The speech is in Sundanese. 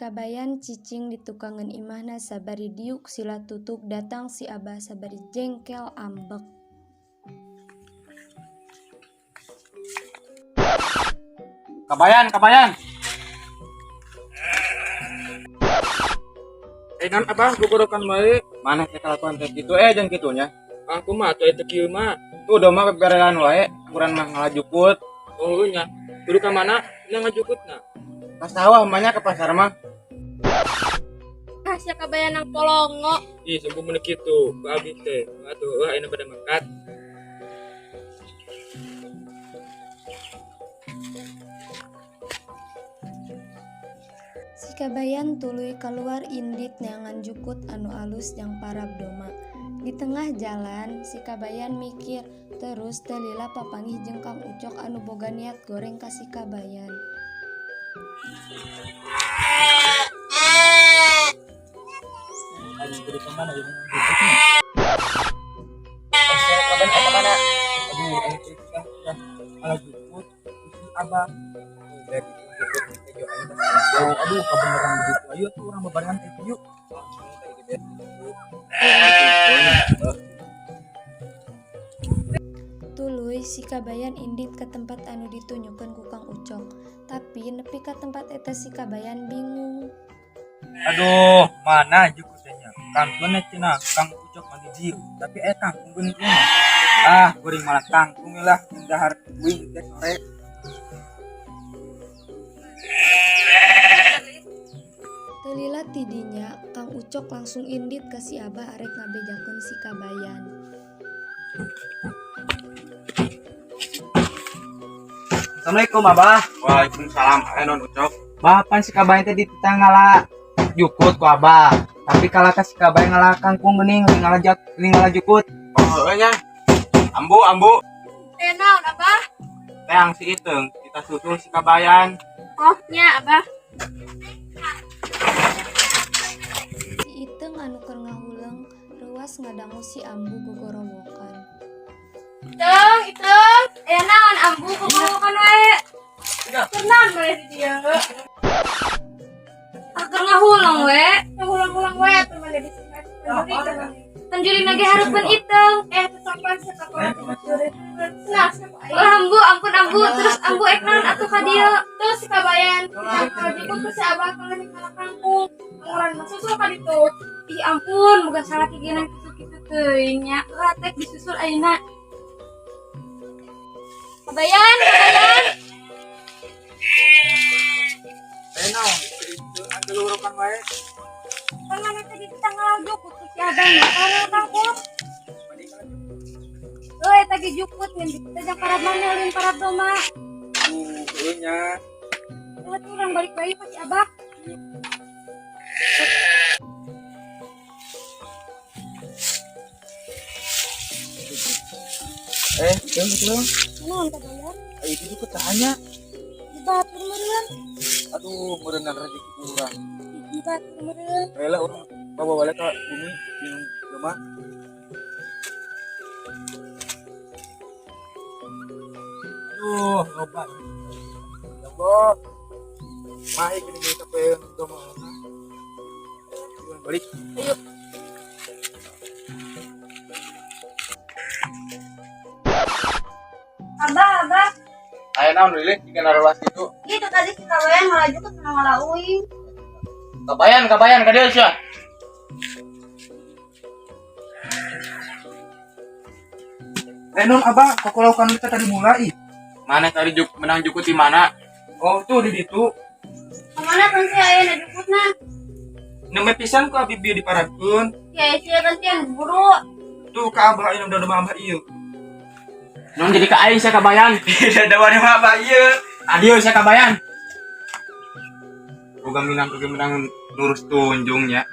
Kabayan cicing di tukangeun imahna sabari diuk sila tutug datang si Abah sabari jengkel ambek. Kabayan, kabayan. Eh non abah gugorokan wae. Mana teh kalakuan teh kitu eh jeung kitunya. Aku mah atuh eta kieu mah. Tuh domba beberean wae, kurang mah ngalajukut. Oh nya. Kudu ka mana? Nya ngajukutna. Ka sawah mah ke pasar mah. Ah, sia Kabayan nang polongo. Ih, sungguh mun kitu. Ku abi teh. Atuh wah ayeuna bade mangkat. Si Kabayan tuluy kaluar indit neangan jukut anu alus jang parab doma. Di tengah jalan, si Kabayan mikir, terus teu lila papanggih jeung Kang Ucok anu boga niat goreng ka si Kabayan. Aing kudu ka mana ieu ngajukutna? Eh, sia Kabayan ka mana? Aduh, aing teh udah ngalajukut si Abah. Tuh, dari jukut teh jo aing teh. Oh, aduh, kabeneran begitu. Ayo tuh urang bebarengan teh yuk. Tuluy si Kabayan indit ka tempat anu ditunjukkeun ku Kang Ucok. Tapi nepi ka tempat eta si Kabayan bingung. Aduh, mana jukutnya? Kangkungnya cenah, Kang Ucok mah di dieu. Tapi kangkung geuning ieu mah. Ah, goreng malah kangkung lah, dahar uing teh sore. Teu lila ti dinya, Kang Ucok langsung indit ka si Abah arek ngabejakeun si Kabayan. Assalamualaikum Abah. Waalaikumsalam. Eh non Ucok. Bah, pan si Kabayan teh dititah ngala jukut ku Abah. Tapi kalah ka si Kabayan ngala kangkung geuning, lain ngala jukut. Oh, heueuh nya. Ambu, ambu. Eh naon Abah? Teang si Iteung, kita susul si Kabayan. Oh, nya Abah. Si Iteung anu keur ngahuleng reuas ngadangu si Ambu gogorowokan. Iteung, Iteung. Eh naon Ambu gogorowokan wae. Keur naon maneh di dieu? Ah, keur ngahuleng we. Ngahuleng-huleng we atuh maneh di sini. Tanjulin lagi hareupeun Iteung. Eh, teu sopan sia ka kolot jurit. Nah, siapa aing? Oh, Ambu, ampun Ambu, terus Ambu ek naon atuh ka dieu? Terus si Kabayan, kita jemput ke si Abah kalau ngala kangkung. Anguran mah susul ka ditu. Ih, ampun, boga salah kiginan kitu-kitu teuing nya. Lah tek disusul ayeuna. Kabayan, Kabayan. Eh naon, itu anu lurukan wae. Kan mana tadi kita ngalajukut ku si Abah nya, kalau kangkung. Euy, tadi jukut ngan kita jang parab mana lain parab doma. Tuh, heueuh nya. Euy, tuh urang balik bae ka si Abah. Eh, Iteung, Iteung. Naon Kabayan? Ayo itu ketahannya. Di batur meureun. Aduh, meureun rezeki urang. Di batur meureun. Rela urang bawa balik ka bumi jeung rumah. Aduh, loba. Ya Allah. Mai geuning geus sampeun domba. Balik. Ayo. Abah, Abah. Aya naon Lili jika narulas kitu? Itu tadi si Kabayan ngalajukut menang ngala uing. Kabayan, kabayan ka dieu sia. Eh non Abah, kok laukan kita tadi mulai? Mana tadi menang jukut di mana? Oh, tuh di ditu. Kemana kan si aya na jukutna? Nembe pisan ku abi bieu diparadkeun. Ya sia kan si anu buru. Tuh ka Abah ayeuna udah Abah ieu. Non jadi ka aing sia Kabayan. Tidak ada mah Abah ieu. Adio sia Kabayan. Boga minang boga minang nurus tunjungnya.